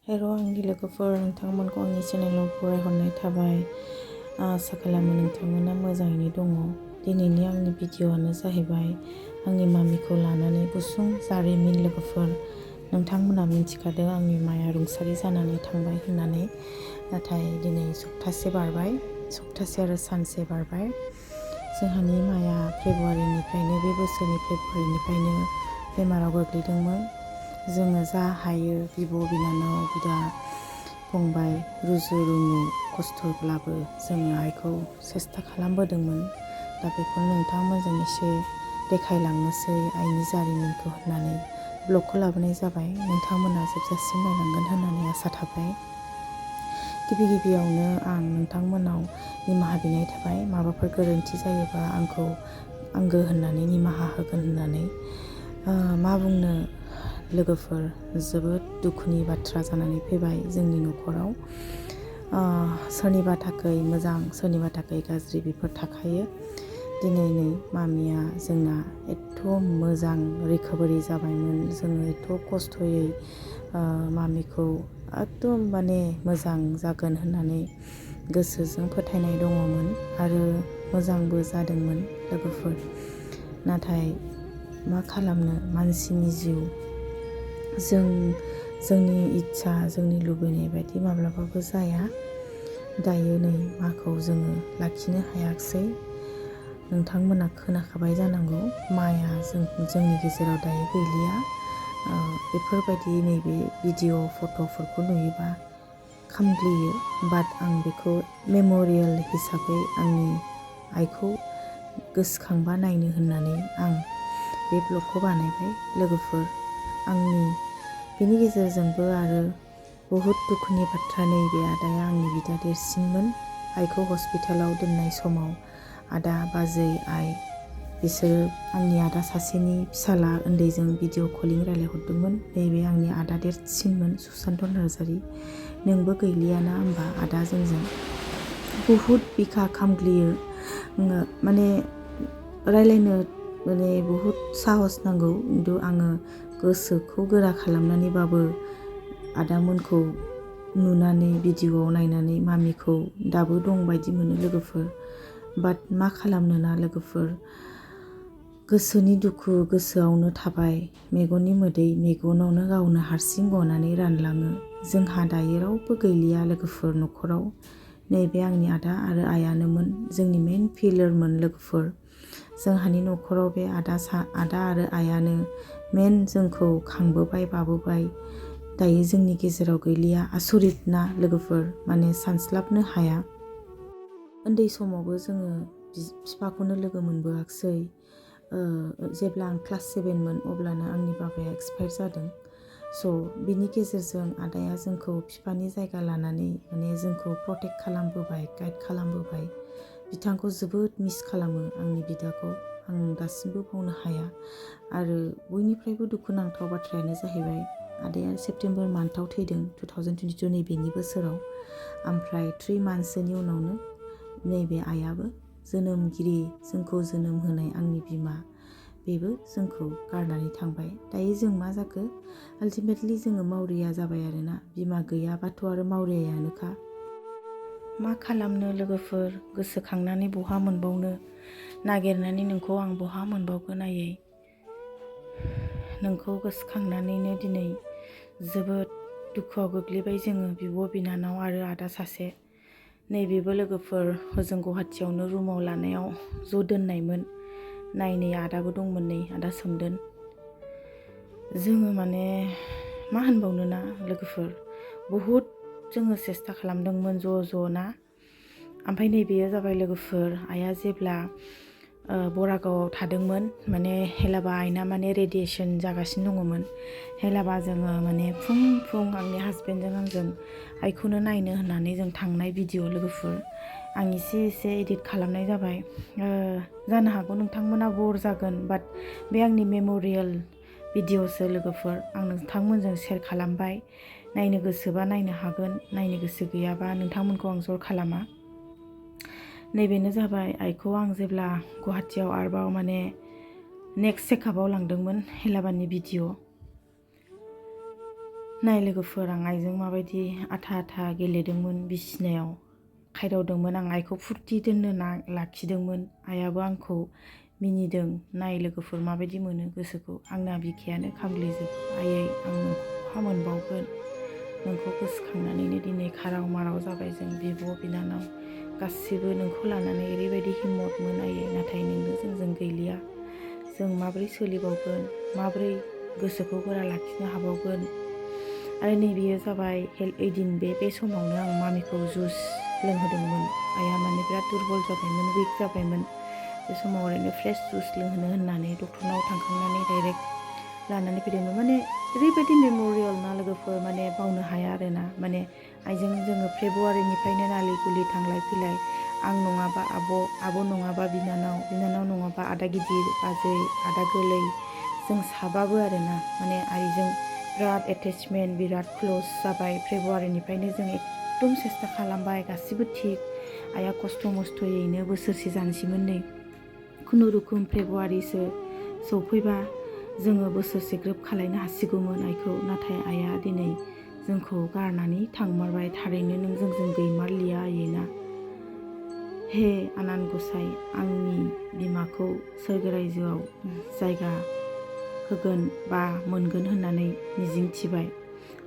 हेल' आंनि लोगोफोर, नोंथांमोनखौ आंनि चेनेलाव बरायहरनाय थाबाय। आसा खालामो नोंथांमोना मोजाङैनो दङ। दिनैनि आंनि भिडिअ'आनो जाहैबाय आंनि मामिखौ लानानै गुसुं जारिमिन। लोगोफोर, नोंथांमोना मिन्थिखादों आंनि माया रुंसारि जानानै थांबाय होननानै। नाथाय दिनै सप्तासे बारबाय, सप्तासे आरो सानसे बारबाय। जोंहानि माया फेब्रुवारिनिफ्रायनो, बे बोसोरनि फेब्रुवारिनिफ्रायनो बेमाराव गोग्लैदोंमोन। जोङो जा हायो बिब' बिनानाव, बिदा फंबाय, रुजु रुमु खस्थ'ब्लाबो जोङो आइखौ सेस्था खालामबोदोंमोन। दा बेखौ नोंथांमोनजों एसे देखायलांनोसै आइनि जारिमिनखौ होननानै ब्लगखौ लाबोनाय जाबाय। नोंथांमोना जोबजासिम नायलांगोन होननानै आसा थाबाय। गिबियावनो आं नोंथांमोनाव निमाहा बिनाय थाबाय। माबाफोर गोरोन्थि जायोबा आंखौ आंगो होननानै निमाहा होगोन होननानै। मा बुंनो लोगोफोर, जोबोद दुखुनि बाथ्रा जानानै फैबाय जोंनि न'खराव। सोरनिबा थाखाय मोजां, सोरनिबा थाखाय गाज्रि, बेफोर थाखायो। दिनै नै मामिया जोंना एथ' मोजां रिकभारि जाबायमोन। जोङो एथ' खस्थ'यै मामिखौ एकदम मोजां जागोन होननानै गोसोजों फोथायनाय दङमोन आरो मोजांबो जादोंमोन लोगोफोर। नाथाय मा खालामनो, मानसिनि जिउ। जोंनि इस्सा, जोंनि लुबैनाय बायदि माब्लाबाबो जाया। दायो नै माखौ जोङो लाखिनो हायाखिसै। नोंथांमोना खोनाखाबाय जानांगौ, माया जोंनि गेजेराव दायो गैलिया। बेफोरबायदि नैबे भिडिअ' फट'फोरखौ नुयोबा खामग्लियो। बाट आं बेखौ मेम'रियेल हिसाबै आंनि आइखौ गोसोखांबा नायनो होननानै आं बे ब्लगखौ बानायबाय लोगोफोर। बेनि गेजेरजोंबो आरो बहुद दुखुनि बाथ्रा, नैबे आदाया आंनि बिदा देरसिनमोन। आइखौ हस्पिटालाव दोननाय समाव आदा, बाजै, आइ बिसोरो आंनि आदा सासेनि फिसाला उन्दैजों भिडिअ' कलिं रायज्लायहरदोंमोन। नैबे आंनि आदा देरसिनमोन, सुसान्त नार्जारि। नोंबो गैलियाना होमबा आदा जोंजों। बहुद बिखा खामग्लियो। रायज्लायनो बहुद साहस नांगौ। खिन्थु आङो गोसोखौ गोरा खालामनानैबाबो आदामोनखौ नुनानै, भिडिअ'आव नायनानै मामिखौ दाबो दं बायदि मोनो लोगोफोर। बाट मा खालामनो ना लोगोफोर, गोसोनि दुखु गोसोआवनो थाबाय, मेगननि मोदै मेगनावनो गावनो हारसिं गनानै रानलाङो। जोंहा दायो रावबो गैलिया लोगोफोर न'खराव। नैबे आंनि आदा आरो आइयानोमोन जोंनि मेन पिलारमोन लोगोफोर। जोंहानि न'खराव बे आदा आरो आइयानो मेन जोंखौ खांबोबाय, बाबोबाय। दायो जोंनि गेजेराव गैलिया। आसरित ना लोगोफोर, सानस्लाबनो हाया। उन्दै समावबो जोङो बिफाखौनो लोगो मोनबोआखिसै। जेब्ला आं क्लास 7मोन अब्लानो आंनि बाबाया एक्सपायार जादों। बिनि गेजेरजों आदाया जोंखौ बिफानि जायगा लानानै जोंखौ प्रटेक्ट खालामबोबाय, गाइड खालामबोबाय। बिथांखौ जोबोद मिस खालामो आंनि बिदाखौ। आं दासिमबो बावनो हाया। आरो बयनिफ्रायबो दुखुनांथाव बाथ्रायानो जाहैबाय, आदाया सेप्तेम्बर मान्थआव थैदों 2022 नैबेनि बोसोराव। ओमफ्राय 3 मान्थसोनि उनावनो नैबे आइयाबो, जोनोमगिरि, जोंखौ जोनोम होनाय आंनि बिमा, बेबो जोंखौ गारनानै थांबाय। दायो जों मा जाखो, आल्टिमेटलि जोङो मावरिया जाबाय आरोना। बिमा गैयाबाथ' आरो मावरियायानोखा। मा खालामनो लोगोफोर, गोसोखांनानै बहा मोनबावनो, नागिरनानै नोंखौ आं बहा मोनबावगोन आयै। नोंखौ गोसोखांनानैनो दिनै जोबोद दुखुआव गोग्लैबाय जोङो, बिब' बिनानाव आरो आदा सासे। नैबेबो लोगोफोर हजों गुवाहाटियावनो रुमाव लानायाव ज' दोननायमोन। नै आदाबो दंमोन, नै आदा सोमदोन। जोङो मा होनबावनो ना लोगोफोर, बहुद जोङो सेस्था खालामदोंमोन ज' ना। ओमफ्राय नैबेयो जाबाय लोगोफोर, आइया जेब्ला बरागावआव थादोंमोन, हेलाबा आइना रेडियेसन जागासिनो दङमोन। हेलाबा जोङो फुं आंनि हासबेन्डजों आंजों आइखौनो नायनो होननानै जों थांनाय भिडिअ' लोगोफोर। आं एसे एडिट खालामनाय जाबाय। जानो हागौ नोंथांमोना बर जागोन, बाट बे आंनि मेम'रियेल भिडिअ'सो लोगोफोर। आं नोंथांमोनजों शेयार खालामबाय। नायनो गोसोबा नायनो हागोन, नायनो गोसो गैयाबा नोंथांमोनखौ आं जर खालामा। नैबेनो जाबाय आइखौ आं जेब्ला गुवाहाटियाव आरोबाव नेक्स्ट चेकआपआव लांदोंमोन, हेलाबानि भिडिअ'। नाय लोगोफोर आं आइजों माबायदि आथा गेलेदोंमोन बिसिनायाव खायदावदोंमोन आं आइखौ फुर्ति दोननो लाखिदोंमोन आइयाबो आंखौ मिनिदों नाय लोगोफोर माबायदि मोनो गोसोखौ आंना बिखायानो खामग्लिजोबो आयै आं नोंखौ बहा मोनबावगोन नोंखौ गोसोखांनानैनो दिनै खाराव माराव जाबाय जों बिब' बिनानाव गासिबो नोंखौ लानानै ओरैबायदि हिम्मतमोन आयै नाथाय नोंनो जोंजों गैलिया जों माबोरै सोलिबावगोन माबोरै गोसोखौ गोरा लाखिनो हाबावगोन आरो नैबेयो जाबाय हेल्थ एइदिन बे समावनो आं मामिखौ जुस लोंहोदोंमोन आइया माने बिराद दुरबल जाबायमोन उइक जाबायमोन बे समाव ओरैनो फ्रेश जुस लोंहोनो होननानै डक्टरनाव थांखांनानै डाइरेक्ट लानानै फैदोंमोन माने ओरैबायदि मेम'रियेल ना लोगोफोर माने बावनो हाया आरोना माने आइजों जोङो फेब्रुवारिनिफ्रायनो नालि गुलि थांलाय फैलाय आं नङाबा आब' नङाबा बिनानाव नङाबा आदा गिदिर बाजै आदा गोरलै जों साबाबो आरोना माने आइजों बिराद एटेचमेन्ट बिराद क्ल'ज जाबाय फेब्रुवारिनिफ्रायनो जों एकदम सेस्था खालामबाय गासिबो थिग आइया खस्थ' मस्थ'यैनो बोसोरसे जानोसैमोन नै खुनुरुखुम फेब्रुवारिसो सौफैबा जोङो बोसोरसे ग्रोब खालायनो हासिगौमोन आइखौ नाथाय आइया दिनै जोंखौ गारनानै थांमारबाय थारैनो नों जोंजों गैमारलिया आइना हे आनान गसाइ आंनि बिमाखौ सोरगो रायजोआव जायगा होगोन बा मोनगोन होननानै मिजिंथिबाय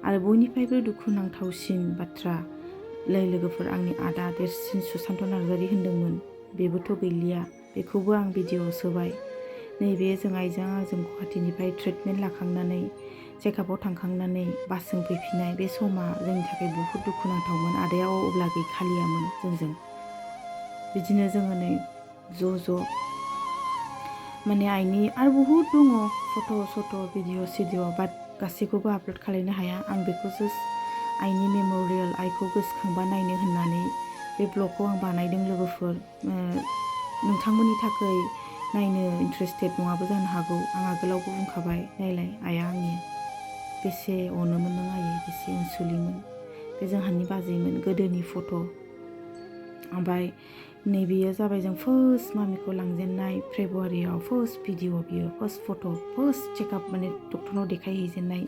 आरो बयनिफ्रायबो दुखुनांथावसिन बाथ्रा लोगोफोर आंनि आदा देरसिन सुशान्त नार्जारि होनदोंमोन बेबोथ' गैलिया बेखौबो आं भिडिअ'आव सोबाय नैबे जों आइजों आंजों गुवाहाटीनिफ्राय ट्रिटमेन्ट लाखांनानै चेकआपआव थांखांनानै बासजों फैफिननाय बे समा जोंनि थाखाय बहुद दुखुनांथावमोन आदाया अब्ला गैखालियामोन जोंजों बिदिनो जोङो नै ज' माने आइनि आरो बहुद दङ फट' भिडिअ' बाट गासैखौबो आपल'ड खालायनो हाया आं बेखौ जास्ट आइनि मेम'रियेल आइखौ गोसोखांबा नायनो होननानै बे ब्लगखौ आं बानायदों लोगोफोर नोंथांमोननि थाखाय नायनो इन्टारेस्टेड नङाबो जानो हागौ आं आगोलावबो बुंखाबाय नायलाय आइया आंनि बेसे अनोमोन नों आयै बेसे अनसुलिमोन बे जोंहानि बाजैमोन गोदोनि फट' ओमफ्राय नैबेयो जाबाय जों फार्स्ट मामिखौ लांजेननाय फेब्रुवारियाव फार्स्ट भिडिअ बियो फार्स्ट फट' फार्स्ट चेकआप माने डक्टरनाव देखायहैजेननाय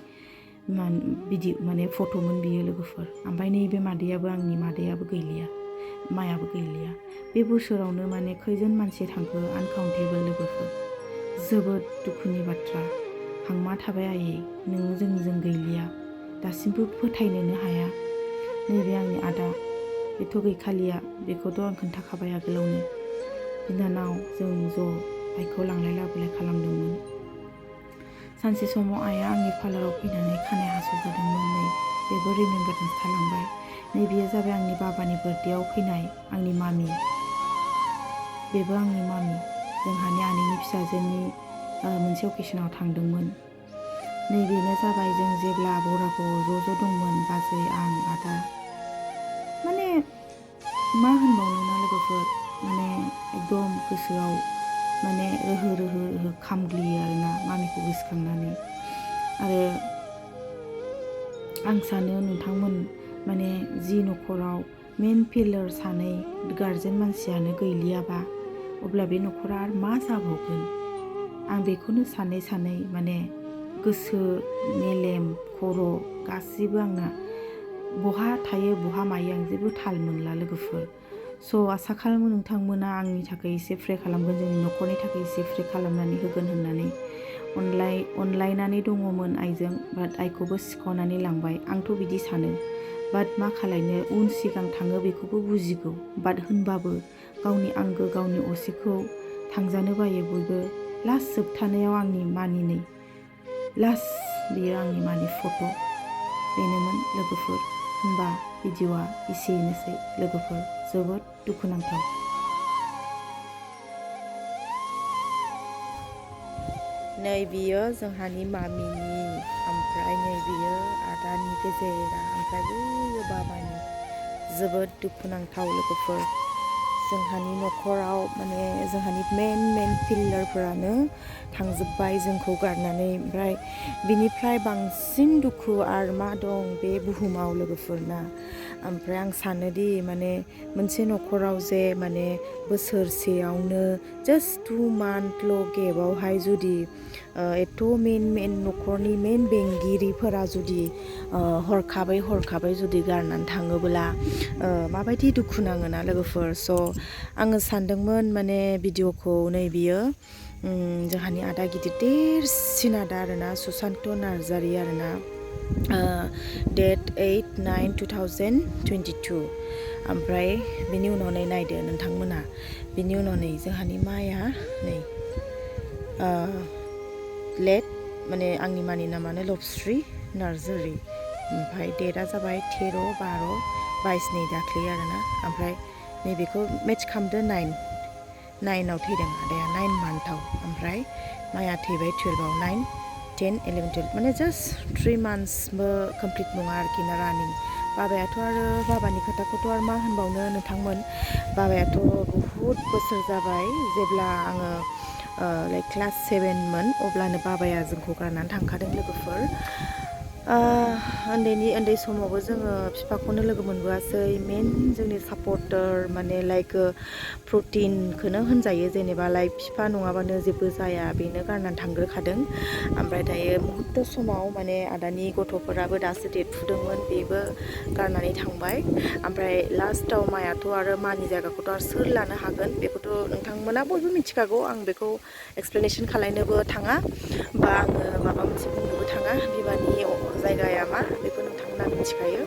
माने फट'मोन बियो लोगोफोर ओमफ्राय नैबे आंनि मादैयाबो गैलिया मायाबो गैलिया बे बोसोरावनो माने खैजोन मानसि थांखो आनकाउन्टेबल लोगोफोर जोबोद दुखुनि बाथ्रा हांमा थाबाय आयै नों जोंजों गैलिया दासिमबो फोथायनोनो हाया नैबे आंनि आदा बेथ' गैखालिया बेखौथ' आं खोन्थाखाबाय आगोलावनो बिनानाव जों ज' आइखौ लांलाय लाबोलाय खालामदोंमोन सानसे समाव आइया आंनि पार्लाराव फैनानै खानाय हास'जादोंमोन नै बेबो रिमेम्बारेन्स थालांबाय नैबेयो जाबाय आंनि बाबानि बार्थडेआव फैनाय आंनि मामि बेबो आंनि मामि जोंहानि आनैनि फिसाजोनि मोनसे अकेसनाव थांदोंमोन नैबेनो जाबाय जों जेब्ला बरागावआव ज' दंमोन बाजै आं आदा माने मा होनबावनो ना लोगोफोर माने एकदम गोसोआव माने रोहो खामग्लियो आरोना मामिखौ गोसोखांनानै आरो आं सानो नोंथांमोन माने जि न'खराव मेन पिलार सानै गारजेन मानसियानो गैलियाबा अब्ला बे न'खरा आरो मा जाबावगोन आं बेखौनो सानै माने गोसो मेलेम खर' गासिबो आंना बहा थायो बहा मायो आं जेबो थाल मोनला लोगोफोर स' आसा खालामो नोंथांमोना आंनि थाखाय एसे प्रे खालामगोन जोंनि न'खरनि थाखाय एसे प्रे खालामनानै होगोन होननानै अनलायनानै दङमोन आइजों बाट आइखौबो सिख'नानै लांबाय आंथ' बिदि सानो बाट मा खालायनो उन सिगां थाङो बेखौबो बुजिगौ बाट होनबाबो गावनि आंगो गावनि असेखौ थांजानो बायो बयबो लास्ट जोबथानायाव आंनि मानिनै लास्ट बियो आंनि मानि फट' बेनोमोन लोगोफोर होनबा भिडिअ'आ एसेनोसै लोगोफोर जोबोद दुखुनांथाव नै बियो जोंहानि मामिनि ओमफ्राय नै बियो आदानि गेजेरा ओमफ्राय बैयो बाबानि जोबोद दुखुनांथाव लोगोफोर जोंहानि न'खराव माने जोंहानि मेन पिलारफोरानो थांजोब्बाय जोंखौ गारनानै ओमफ्राय बिनिफ्राय बांसिन दुखु आरो मा दं बे बुहुमाव लोगोफोरना ओमफ्राय आं सानोदि माने मोनसे न'खराव जे माने बोसोरसेयावनो जास्ट 2 मान्थल' गेपआवहाय जुदि एथ' मेन न'खरनि मेन बेंगिरिफोरा जुदि हरखाबै जुदि गारनानै थाङोब्ला माबायदि दुखु नाङोना लोगोफोर। स' आङो सानदोंमोन माने भिडिअ'खौ नै बियो जोंहानि आदा गिदिर देरसिन आदा आरोना सुशान्त नार्जारि आरोना डेट 8/9/2022 ओमफ्राय बिनि उनाव नै नायदो नोंथांमोना बिनि उनाव नै जोंहानि माया नै लेट माने आंनि मानि नामानो लबस्रि नार्जारि ओमफ्राय डेटआ जाबाय 13/12/22 नै दाख्लै आरोना ओमफ्राय नैबेखौ मेट्च खालामदो 9आव थैदों आदाया 9 मान्थआव ओमफ्राय माया थैबाय 12आव 9, 10, 11, 12 माने जास्ट 3 मान्थसबो कमप्लिट नङा आरोखि ना रानिं। बाबायाथ' आरो बाबानि खोथाखौथ' आरो मा होनबावनो नोंथांमोन, बाबायाथ' बहुद बोसोर जाबाय। जेब्ला आङो लाइक क्लास 7मोन अब्लानो बाबाया जोंखौ गारनानै थांखादों लोगोफोर। उन्दै समावबो जोङो बिफाखौनो लोगो मोनबोआसै। मेन जोंनि सापर्टार माने लाइक प्रटिनखौनो होनजायो जेनेबा लाइक बिफा नङाबानो जेबो जाया, बेनो गारनानै थांग्रोखादों। ओमफ्राय दायो मुहुर्त समाव माने आदानि गथ'फोराबो दासो देरफुदोंमोन, बेबो गारनानै थांबाय। ओमफ्राय लास्टाव मायाथ' आरो मानि जायगाखौथ' आरो सोर लानो हागोन बेखौथ' नोंथांमोना बयबो मिथिखागौ। आं बेखौ एक्सप्लेनेसन खालायनोबो थाङा बा आङो माबा मोनसे बुंनोबो थाङा। बिमानि जायगाया मा बेखौ नोंथांमोना मिथिखायो।